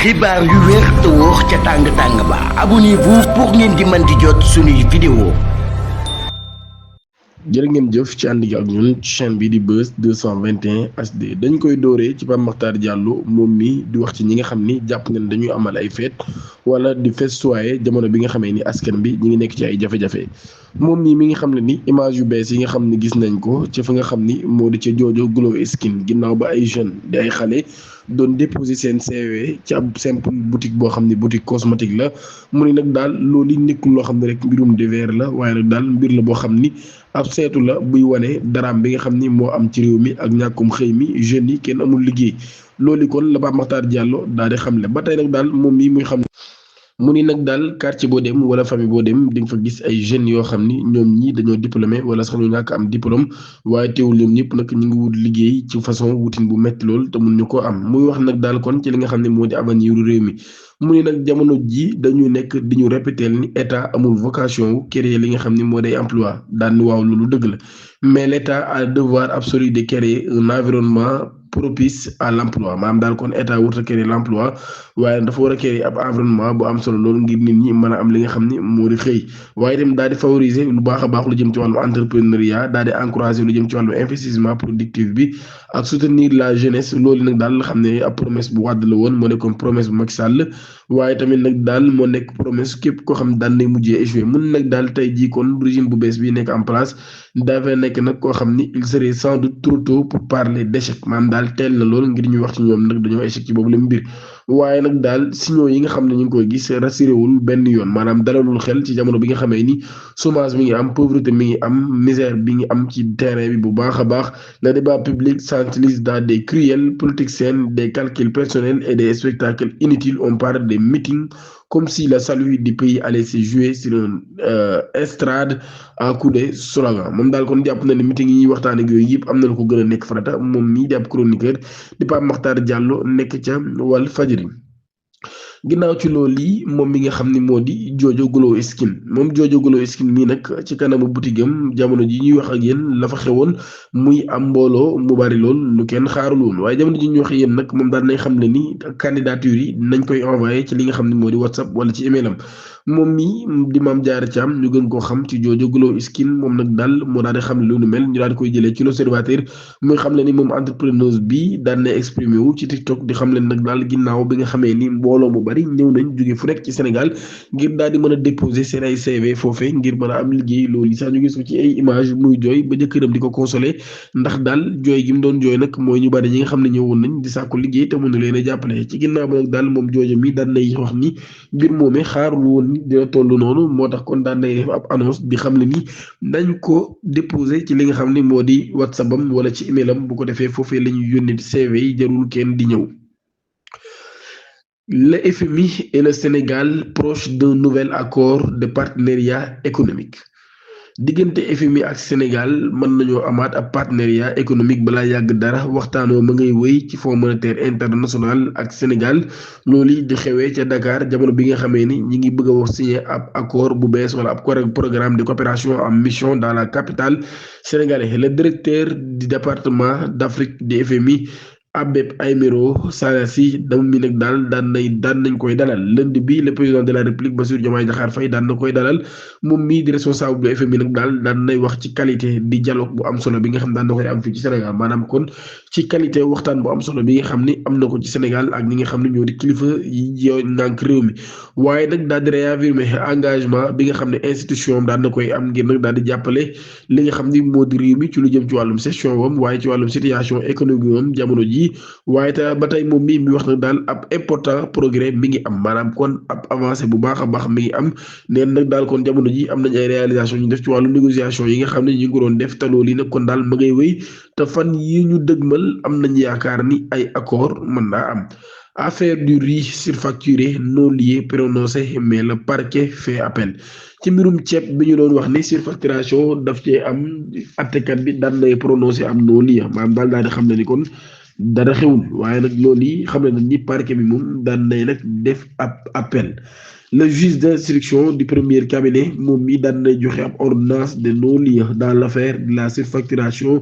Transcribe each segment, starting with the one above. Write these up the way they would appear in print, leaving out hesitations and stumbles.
xibaar yu wér te wóor ca tàng ba abonnez-vous pour ngeen di mën di jot suñuy vidéo. jërë ngeen jëf ci ànd gi ak ñun ci chaîne bi di Buzz 221 HD dañ koy dooree ci Pape Makhtar Diallo moom mi di wax ci ñi nga xam ni jàpp nañ dañuy amal ay fête wala di festoyer jamono bi nga xamee ni askan bi ñi ngi nekk ci ay jafe-jafe moom mi ngi xam ne ni image yu bees yi nga xam ne gis nañ ko ci fa nga xam ni moo di ca Jojo Glow Skin ginnaaw ba ay jeunes di ay xale doon déposer seen CV ci ab simple boutique boo xam ne boutique cosmétique la mu ni nag daal loolu nekkul loo xam ne rek mbirum divers la waaye nag daal mbir la boo xam ni ab seetu la buy wane daraam bi nga xam ni moo am ci réew mi ak ñàkkum xëy mi jeunes yi kenn amul liggéey loolu kon la Pape Makhtar Diallo daal di xamle ba tey nag daal moom mii muy xam mu ni nag daal quartier boo dem wala famille boo dem di nga fa gis ay jeunes yoo xam ni ñoom ñii dañoo diplômé wala sax ñu ñàkk am diplôme waaye teewul ñoom ñëpp nag ñu ngi wut liggéey ci façon wutin bu métti lool te mun ñu koo am muy wax nag daal kon ci li nga xam ne moo di avenir réew mi mu ni nag jamono ji dañu nekk di ñu répéter ni état amul vocation wu créer li nga xam ni moo day emploi daan ni waaw loolu dëgg la mais l' état a le devoir absolu de créer un environnement propice à l'emploi maanaam daal kon état wut a créer l'emploi waaye dafa war a créer ab environnement bu am solo loolu ngir nit ñi mën a am li nga xam ni moo di xëy waaye itam daal di favoriser lu baax a baax lu jëm ci wàllu entrepreneuriat daal di encourager lu jëm ci wàllu investissement productif bi ak soutenir la jeunesse loolu nag daal xam ne ab promesse bu Wàdd la woon moo nekkoon promesse bu Macky Sall waaye tamit nag daal moo nekk promesse képp koo xam daan nay mujjee échoué mun nag daal tey jii kon régime bu bees bi nekk en place dafa nekk nag koo xam ni il serait sans doute trop tôt pour parler d'échec maanaam daal teel na lool ngir ñu wax ci ñoom nag dañoo échec ci boobu la mbir waaye nag daal signaux yi nga xam ne ñu ngi koy gis rassuré wul benn yoon maanaam dalalul xel ci jamono bi nga xamee ni chômage mi ngi am pauvreté mi ngi am misère bi ngi am ci terrain bi bu baax a baax le débat public s'enlise dans des cruelles politiques saines des calculs personnels et des spectacles inutiles. On parle des meetings comme si la salut du pays allait se jouer sur une estrade à coup de slogan moom daal kon jàpp na ne meeting yi ñuy waxtaan ak yooyu yëpp am na lu ko gën a nekk farata moom mii di ab chroniqueur di Pape Makhtar Diallo nekk ca Walfadjri ginnaaw ci loolu yi moom mi nga xam ni moo di Jojo Glow Skin moom Jojo Glow Skin mii nag ci kanamu butigam jamono ji ñuy wax ak yéen la fa xewoon muy am mbooloo mu bari lool lu kenn xaarul woon waaye jamono ji ñuy wax yéen nag moom daan nañ xam ne ni candidature yi nañ koy envoyé ci li nga xam ne moo di WhatsApp wala ci email am moom mi di Mame Diarra Thiam ñu gën koo xam ci Jojo Glow Skin moom nag daal moo daal di xam ne lu nu mel ñu daal di koy jëlee ci l'Observateur muy xam ne ni moom entrepreneuse bi daan na exprimé wu ci TikTok di xam leen nag daal ginnaaw bi nga xamee ni mbooloo mu bari ñëw nañ jóge fu nekk ci Sénégal ngir daal di mën a déposer seen ay CV foofee ngir mën a am liggéey loolu sax ñu gis ko ci ay image muy jooy ba jëkkëram di ko consoler ndax daal jooy gi mu doon jooy nag mooy ñu bari ñi nga xam ne ñëwoon nañ di sàkku liggéey te mënu leen a jàppale ci ginnaaw ba nag daal moom Jojo mi daan nay wax ni mbir moomee xaarul woon ni dina toll noonu moo tax kon daan nay def ab annonce di xam ne ni nañ ko déposer ci li nga xam ne moo di WhatsApp am wala ci email am bu ko defee foofee la ñuy yónnee CV yi jarul kenn di ñëw. Le FMI et le Sénégal proches d'un nouvel accord de partenariat économique diggante FMI ak Sénégal mën nañoo amaat ab partenariat économique balaa yàgg dara waxtaanoo ma ngay wéy ci Fonds monétaire international ak Sénégal loolu di xewee ca Dakar jamono bi nga xamee ni ñi ngi bëgg a wax signé ab accord bu bees wala ab programme de coopération en mission dans la capitale sénégalaise le directeur du département d'Afrique du FMI Abeb Aymero Salassi dama mi nag daal daan nañ koy dalal lundi bi le président de la République Bassirou Diomaye Diakhar Faye daan na koy dalal moom mii di responsable bu FMI nag daal daan nay wax ci qualité di dialogue bu am solo bi nga xam daan na koy am fii ci Sénégal maanaam kon ci qualité waxtaan bu am solo bi nga xam ni am na ko ci Sénégal ak ñi nga xam ne ñoo di kilifa yi yoo nànk réew mi waaye nag daal di réaffirmer engagement bi nga xam ne institution daan na koy am ngir nag daal di jàppale li nga xam ni moo di réew mi ci lu jëm ci wàllum session wam waaye ci wàllum situation économique wam jamono ji waaye te ba tey moom mi wax nag daal ab important progrès mi ngi am maanaam kon ab avancé bu baax a baax mi ngi am neen nag daal kon jamono ji am nañ ay réalisation ñu def ci wàllu négociation yi nga xam ne ñu ngi ko doon def te loolu yi nag kon daal ma ngay wéy te fan yi ñu dëgmal am nañ yaakaar ni ay accord mën naa am affaire du riz surfacturé non lié prononcé mais le parquet fait appel ci mbirum ceeb bi ñu doon wax ni surfacturation daf cee am attekat bi daan nay prononcé am non lié maanaam daal di xam ne ni kon dara xewul waaye nag loolu yi xam ne ni parquet bi moom daan nay nag def ab appel le juge d'instruction du premier cabinet moom mi daan nay joxe ab ordonnance de non-lieu dans l'affaire de la surfacturation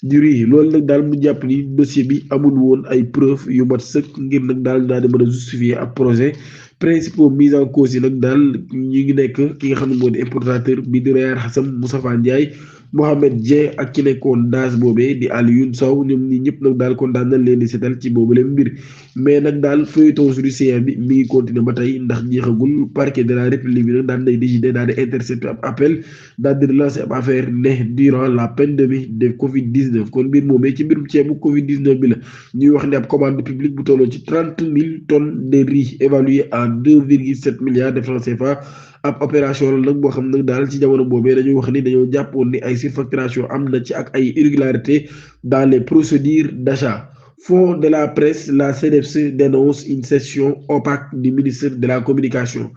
du riz loolu nag daal mu jàpp ni dossier bi amul woon ay preuve yu mat sëkk ngir nag daal di mën a justifier ab projet principaux mise en cause yi nag daal ñu ngi nekk ki nga xam ne moo di importateur bi di Royal Hassam Moustapha Ndiaye Mohamed Dieng ak ki nekkoon daas boobee di Alioune Sow ñoom ñi ñëpp nag daal kon daan nañ leen di seetal ci boobu leen mbir mais nag daal feuilleton judiciaire bi mi ngi continuer ba tey ndax jeexagul parquet de la république bi nag daan nay décider daal di intercepter ab appel daal di relancer ab affaire ne durant la pandémie de Covid 19 kon mbir moomee ci mbirum ceebu Covid 19 bi la ñuy wax ne ab commande publique bu tolloo ci 30 000 tonnes de riz évalué à 2,7 milliards de francs CFA. ab opération la nag boo xam nag daal ci jamono boobee dañuy wax ni dañoo jàppoon ni ay surfacturation am na ci ak ay irrégularités dans les procédures d'achat. Fonds de la presse, la CDEPS dénonce une session opaque du ministre de la communication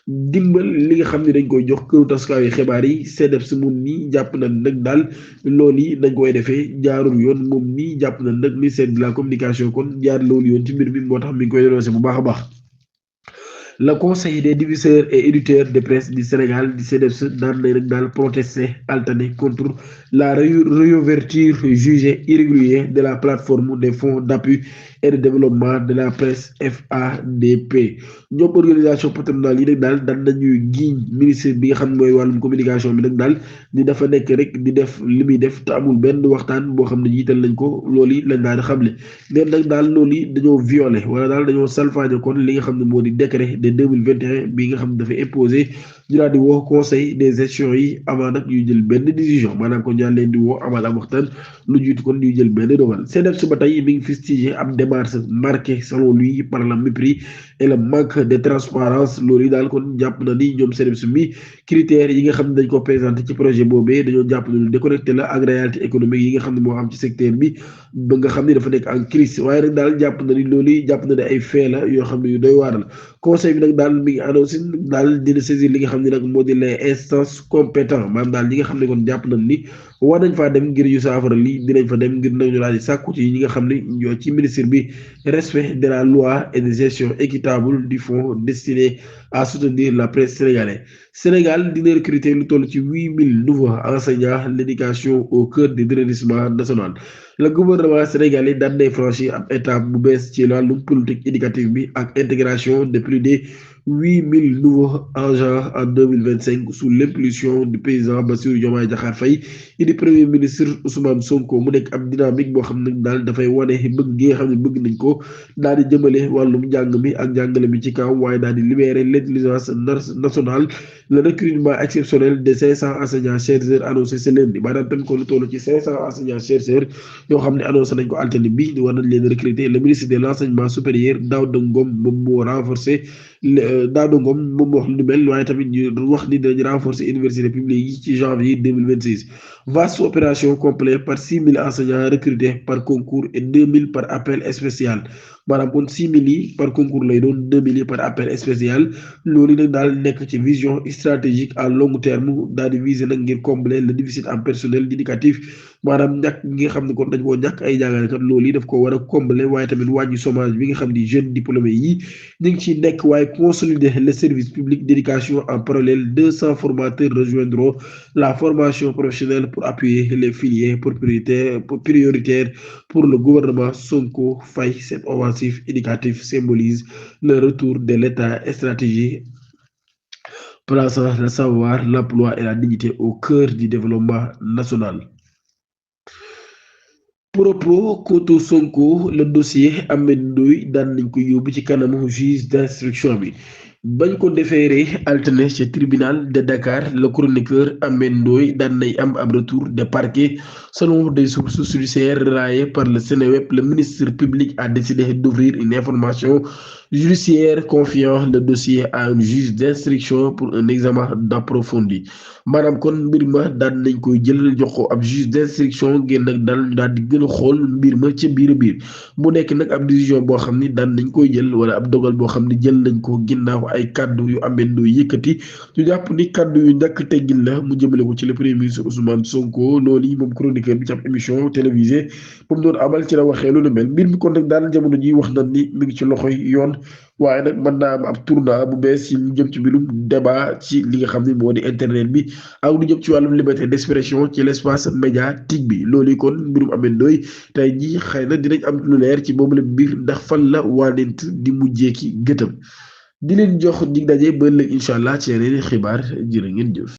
dimbal li nga xam ne dañ koy jox këru taskaayu xibaar yi CDEPS moom nii jàpp na nag daal loolu yi dañ koy defee jaarul yoon moom nii jàpp na nag ministère de la communication kon jaar loolu yoon ci mbir mi moo tax mi ngi koy dénoncé bu baax a baax. Le Conseil des diffuseurs et éditeurs de presse du Sénégal di CDEPS daan na nag daal protester alterne contre la réouverture jugée irrégulière de la plateforme des fonds d'appui et de développement de la presse FADP ñoom organisation patronale yi nag daal daan nañuy giiñ ministre bi nga xam ne mooy wàllum communication bi nag daal di dafa nekk rek di def li muy def te amul benn waxtaan boo xam ne jiital nañ ko loolu yi lañ daal di xamle neen nag daal loolu yi dañoo violé wala daal dañoo salfaañe kon li nga xam ne moo di décret de 2021 bi nga xam ne dafa imposé ñu daal di woo conseil des gestions yi avant nag ñuy jël benn décision maanaam kon ñaan leen di woo amaat am waxtaan lu jiitu kon ñuy jël benn dogal CDEPS ba tey mi ngi fustigé ab démarche marquée selon lui par le mépris et le manque de transparence loolu yi daal kon jàpp na ni ñoom CDEPS mi critères yi nga xam ne dañ ko présenté ci projet boobee dañoo jàpp ne lu déconnecté la ak réalité économique yi nga xam ne moo am ci secteur bi ba nga xam ne dafa nekk en crise waaye nag daal jàpp na ni loolu yi jàpp na ne ay fait la yoo xam ne yu doy waar la conseil bi nag daal mi ngi annoncé daal dina saisir li nga xam ne nag moo di les instances compétentes maanaam daal ñi nga xam ne kon jàpp nañ ni war nañ faa dem ngir yu saafara lii dinañ fa dem ngir nag ñu daal di sàkku ci ñi nga xam ne ñoo ci ministre bi respect de la loi et de gestion équitable du fonds destiné à soutenir la presse sénégalaise. Sénégal dina recruter lu toll ci 8000 nouveaux enseignants l'éducation au cœur du redressement national. Le gouvernement sénégalais daan nay franchir ab étape bu bees ci wàllum politique éducative bi ak intégration de plus de 8000 nouveaux agents en 2025 sous l'impulsion du président Bassirou Diomaye Diakhar Faye et du premier ministre Ousmane Sonko mu nekk ab dynamique boo xam ne daal dafay wane bëgg gi nga xam ne bëgg nañ ko daal di jëmale wàllum njàng mi ak njàngale mi ci kaw waaye daal di libérer l'intelligence nationale le recrutement exceptionnel de 500 enseignants chercheurs annoncé ce lundi maanaam tamit ko lu toll ci 500 enseignants chercheurs yoo xam ne annoncé nañ ko altine bi war nañ leen recruter le ministre de l'enseignement supérieur Daouda Ngom moom moo renforcé Daouda Ngom moom wax lu mel waaye tamit ñu wax ni dañu renforcer université publique yi ci janvier 2026 vaste opération complète par 6000 enseignants recrutés par concours et 2000 par appel spécial maanaam kon 6000 yi par concours lay doon 2000 yi par appel spécial loolu nag daal nekk ci vision stratégique à long terme daal di viser nag ngir combler le déficit en personnel éducatif maanaam ñàkk gi nga xam ne kon dañ koo ñàkk ay jàngalekat loolu yi daf ko war a combler waaye tamit wàññi chômage bi nga xam ni jeunes diplômés yi ñu ngi ciy nekk waaye consolider le service public d'éducation en parallèle 200 formateurs rejoindront la formation professionnelle pour appuyer les filières prioritaires pour le gouvernement Sonko Faye. Cette offensive éducative symbolise le retour de l'État stratégique plaçant le savoir, l'emploi et la dignité au cœur du développement national. Propos contre Sonko le dossier Ahmed Ndoye daan nañ ko yóbbu ci kanamu juge d'instruction bi bañ ko déféré alterné ci tribunal de Dakar le chroniqueur Ahmed Ndoye daan nay am ab retour de parquet selon des sources judiciaires relayées par le Seneweb. Le ministre public a décidé d'ouvrir une information judiciaire confiant le dossier à un juge d'instruction pour un examen approfondi maanaam kon mbir ma daan nañ koy jël jox ko ab juge d'instruction ngeen nag daal di gën a xool mbir ma ci biir mu nekk nag ab décision boo xam ni daan nañ koy jël wala ab dogal boo xam ni jël nañ ko ginnaaw ay kaddu yu Ahmed Ndoye yëkkati ñu jàpp ni kaddu yu ñàkk teggin la mu jëmale ko ci le premier ministre Ousmane Sonko loolu yi moom chroniqueur bi ci ab émission télévisée comme doon amal ci la waxee lu nu mel mbir mi kon nag daal jamono ji wax na ni mi ngi ci loxoy yoon waaye nag mën naa am ab tournant bu bees ci lu jëm ci mbirum débat ci li nga xam ne moo di internet bi ak lu jëm ci wàllum liberté d'expression ci l'espace médiatique bi loolu kon mbirum Ameth Ndoye tey jii xëy na dinañ am lu leer ci boobu la mbir ndax fan la waanent di mujjee ki gëtam di leen jox dig daje ba ëllëg incha allah ci yeneen xibaar jërë ngeen jëf.